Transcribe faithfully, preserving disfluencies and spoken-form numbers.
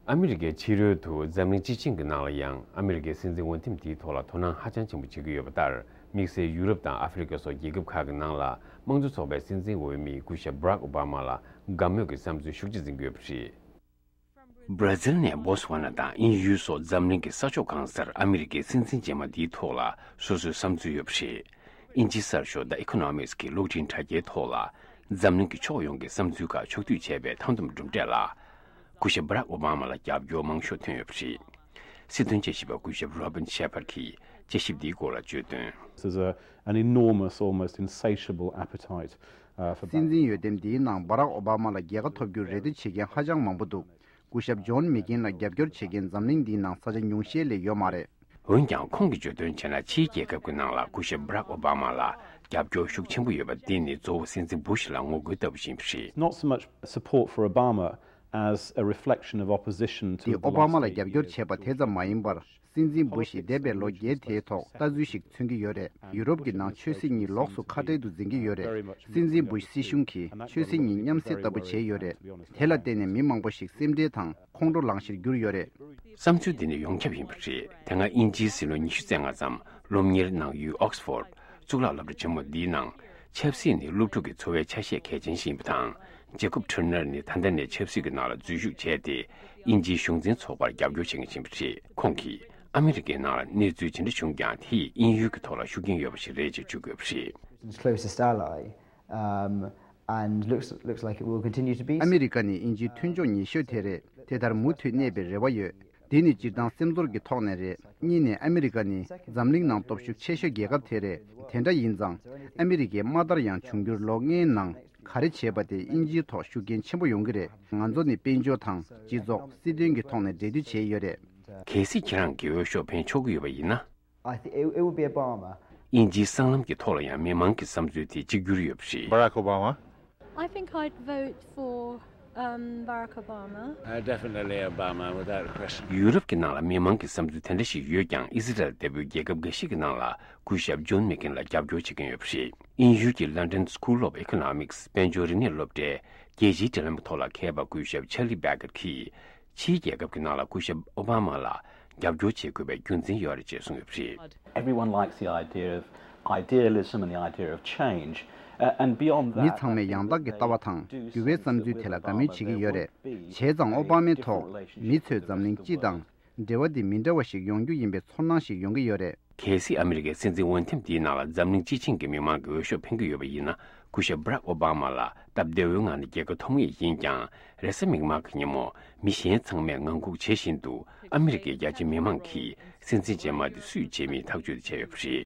ཨ་མི་རི་ཀའི་ཕྱི་རོལ་དུ་འཛམ་གླིང་སྤྱི་བྱིངས་ཀྱི་ནང་ལ་ཡང་ཨ་མི་རི་ཀའི་སྲིད་འཛིན་འོས་འདེམས་དེའི་ཐོག་ལ་དོ་སྣང་ཧ་ཅང་ཆེན་པོ་བྱེད་ཀྱི་ཡོད་པ་ལྟར། དམིགས་བསལ་ཡུ་རོབ་དང་ཨ་ཧྥེ་རི་ཀ་སོགས་རྒྱལ་ཁབ་ཁག་གི་ནང་ལ་དམངས་གཙོ་ཚོགས་པའི་སྲིད་འཛིན་འོས་མི་སྐུ་ཞབས་Barack Obama་ལ་དགའ་མོས་ཀྱི་བསམ་ཚུལ་ཤུགས་ཆེ་འཛིན་གྱི་ཡོད་པ་རེད། Brazil་ནས་Botswana་དང་དབྱིན་ཡུལ་སོགས་འཛམ་གླིང་གི་ས་ཕྱོགས་གང་སར་ཨ་མི་རི་ཀའི་སྲིད་འཛིན་རྗེས་མ་འདིའི་ཐོག་ལ་སོ་སོའི་བསམ་ཚུལ་ཡོད་པ་རེད། དབྱིན་ཇིའི་གསར་ཤོག་The Economist་གི་གློག་འཕྲིན་དྲ་རྒྱའི་ཐོག་ལ། འཛམ་གླིང་གི་ཕྱོགས་ཡོངས་ཀྱི་བསམ་ཚུལ་ཁག་ཕྱོགས་བསྡུས་བྱས་པའི་མཐའ་བསྡོམས་གྲུབ་འབྲས་ལ། སྐུ་ཞབས་Barack Obama་ལ་རྒྱབ་སྐྱོར་མང་ཤོས་ཐོན་ཡོད་པ་རེད། སྲིད་དོན་དཔྱད་ཞིབ་པ་སྐུ་ཞབས་Robin Shepherd་གྱིས་དཔྱད་ཞིབ་འདིའི་སྐོར་ལ་བརྗོད་དོན། There's a, an enormous, almost insatiable appetite uh, for balance. སྲིད་འཛིན་འོས་འདེམས་འདིའི་ནང་Barack Obama་ལ་རྒྱལ་ཁ་ཐོབ་རྒྱུར་རེ་ལྟོས་བྱེད་མཁན་ཧ་ཅང་མང་པོ་འདུག་སྐུ་ཞབས་John McCain་ལ་རྒྱབ་སྐྱོར་བྱེད་མཁན་འཛམ་གླིང་འདིའི་ནང་ས་ཆ་ཉུང་ཤས་ལས་ཡོད་མ་རེད། འོན་ཀྱང་ཁོང་གིས་བརྗོད་དོན་བྱས་ན། ཕྱིའི་རྒྱལ་ཁབ་ཀྱི་ནང་ལ་སྐུ་ཞབས་Barack Obama་ལ་རྒྱབ་སྐྱོར་ཤུགས་ཆེན་པོ་ཡོད་པ་འདི་ནི་གཙོ་བོ་སྲིད་འཛིན་Bush་ལ་ངོ་རྒོལ་ལྟ་བུ་ཞིག་ཡིན་པ་རེད། Not so much support for Obama as a reflection of opposition to འདི་Obama་ལ་རྒྱབ་སྐྱོར་བྱས་པ་དེ་ཙམ་མ་ཡིན་པར། སྲིད་འཛིན་Bush་འདས་པའི་ལོ་བརྒྱད་དེའི་ཐོག་ལྟ་ཚུལ་ཞིག་མཚོན་གྱི་ཡོད་རེད། ཡུ་རོབ་ཀྱི་ནང་ཆོས་སྲིད་གཉིས་ལོགས་སུ་ཁ་བྲལ་དུ་འཛིན་གྱི་ཡོད་རེད། སྲིད་འཛིན་Bush་སྲིད་གཞུང་གིས་ཆོས་སྲིད་གཉིས་མཉམ་བསྲེས་ལྟ་བུ་བྱས་ཡོད་རེད། དེ་ལ་བརྟེན་ནས་མི་མང་པོ་ཞིག་སེམས་ཁྲལ་དང་ཁོང་ཁྲོ་ལངས་གཞིར་གྱུར་ཡོད་རེད། བསམ་ཚུལ་འདི་ནི་ཡོངས་ཁྱབ་ཡིན་པ་རེད། དེ་སྔ་དབྱིན་ཇིའི་སྲིད་ལོ་ཉི་ཤུ་རྩ་ལྔ་ཙམ་སློབ་གཉེར་གནང་ཡུལ་Oxford་གཙུག་ལག་སློབ་གྲྭ་ཆེན་མོ་འདིའི་ནང་ཆབ་སྲིད་ནི་སློབ་ཕྲུག་གི་འཚོ་བའི་ཆ་ཤས་གལ་ཆེན་ཞིག་ཡིན་པ་དང་། Jacob Turner་ནི་ད་ལྟ་ནས་ཆབ་སྲིད་ཀྱི་ནང་ལ་འཛུལ་ཞུགས་བྱས་ཏེ། དབྱིན་ཇིའི་གཞུང་འཛིན་ཚོགས་པར་རྒྱབ་སྐྱོར་བྱེད་མཁན་ཡིན་པ་རེད། ཁོང་གིས་ཨ་མི་རི་ཀའི་ནང་ལ་གནས་ཚུལ་ཇི་འདྲ་བྱུང་ཀྱང་། དེ་ཡིས་དབྱིན་ཡུལ་གྱི་ཐོག་ལ་ཤུགས་རྐྱེན་ཡོད་པ་ཞིག་རེད་ཅེས་བརྗོད་དགོས་པ་རེད། Its closest ally, um, and looks, looks like it will continue to be so. ཨ་མི་རི་ཀ་ནི་དབྱིན་ཇིའི་མཐུན་ཕྱོགས་ཉེ་ཤོས་དེ་རེད། དེ་ལྟར་མུ་མཐུད་གནས་པའི་རེ་བ་ཡོད། འདི་ནི་སྤྱིར་བཏང་སེམས་ཚོར་གྱི་ཐོག་ནས་རེད། གཉིས་ནས་ཨ་མི་རི་ཀ་ནི་འཛམ་གླིང་ནང་སྟོབས་ཤུགས་ཆེ་ཤོས་རྒྱལ་ཁབ་དེ་རེད། དེ་འདྲ་ཡིན་ཙང་། ཨ་མི་རི་ཀའི་དམའ་དར་ཡང་བྱུང་འགྱུར་ལོ་ལྔའི་ནང་ག་རེ་བྱས་པ་དེ་དབྱིན་ཇིའི་ཐོག་ཤུགས་རྐྱེན་ཆེན་པོ་ཡོང་གི་རེད། ང་ཚོ་ནི་དཔལ་འབྱོར་དང་སྤྱི་ཚོགས་སྲིད་དོན་གྱི་ཐོག་ནས་འབྲེལ་མཐུད་བྱས་ཡོད་རེད། གལ་སྲིད་ཁྱེད་རང་གིས་འོས་ཤོག་འཕེན་ཆོག་གི་ཡོད་པ་ཡིན་ན། I think it, it would be Obama. དབྱིན་ཇིའི་སྲང་ལམ་གྱི་ཐོག་ལ་ཡང་མི་མང་གི་བསམ་ཚུལ་དེ་གཅིག་གྱུར་ཡོད་པ་རེད། Barack Obama. I think I'd vote for, um, Barack Obama. Uh, definitely Obama, without a question. ཡུ་རོབ་ཀྱི་ནང་ལ་མི་མང་གི་བསམ་ཚུལ་དེ་འདྲ་ཞིག་ཡོད་ཀྱང་། ཨི་སི་རལ་ལྟ་བུའི་རྒྱལ་ཁབ་འགའ་ཞིག་གི་ནང་ལ་སྐུ་ཞབས་ཇོན་མེག་ཀེན་ལ་རྒྱབ་སྐྱོར་བྱེད་མཁན་ཡོད་པ་རེད། དབྱིན་ཡུལ་གྱི་London School of Economics་དཔལ་འབྱོར་རིག་གནས་སློབ་གྲྭའི་རྒྱལ་སྤྱིའི་འབྲེལ་ལམ་གྱི་ཐོག་ལ་མཁས་པ་སྐུ་ཞབས་Charlie Baker་གྱིས། ཕྱིའི་རྒྱལ་ཁབ་ཀྱི་ནང་ལ་སྐུ་ཞབས་ཨོ་བྷ་མ་ལ་རྒྱབ་སྐྱོར་བྱེད་དགོས་པའི་རྒྱུ་མཚན་ཡོད་རེད་ཅེས་གསུངས་ཡོད་པ་རེད། Everyone likes the idea of idealism and the idea of change. Uh, and beyond that, མི་ཚང་མས་ཡང་དག་གི་ལྟ་བ་དང་འགྱུར་བའི་བསམ་ཚུལ་དེ་ལ་དགའ་མོས་བྱེད་ཀྱི་ཡོད་རེད། བྱས་ཙང་ཨོ་བྷ་མའི་ཐོག་མི་ཚོས་འཛམ་གླིང་སྤྱི་དང་འབྲེལ་བ་འདི་མི་འདྲ་བ་ཞིག་ཡོང་རྒྱུ་ཡིན་པའི་ཚོར་སྣང་ཞིག་ཡོང་གི་ཡོད་རེད། གལ་སྲིད་ཨ་མི་རི་ཀའི་སྲིད་འཛིན་འོས་འདེམས་འདིའི་ནང་ལ་འཛམ་གླིང་སྤྱི་བྱིངས་ཀྱི་མི་མང་གིས་འོས་ཤོག་འཕེན་གྱི་ཡོད་པ་ཡིན་ན། སྐུ་ཞབས་Barack Obama་ལ་སྟབས་བདེ་བོའི་ངང་ནས་རྒྱལ་ཁ་ཐོབ་ངེས་ཡིན་ཀྱང་། རེས་གཟའ་མིག་དམར་གྱི་ཉིན་མོ་མི་གཞན་ཚང་མས་ངང་སྒུག་བྱེད་བཞིན་དུ། ཨ་མི་རི་ཀའི་རྒྱ་ཆེ་མི་མང་གིས་སྲིད་འཛིན་རྗེས་མ་དེ་སུས་བྱེད་མིན་ཐག་གཅོད་དེ་བྱས་ཡོད་པ་རེད།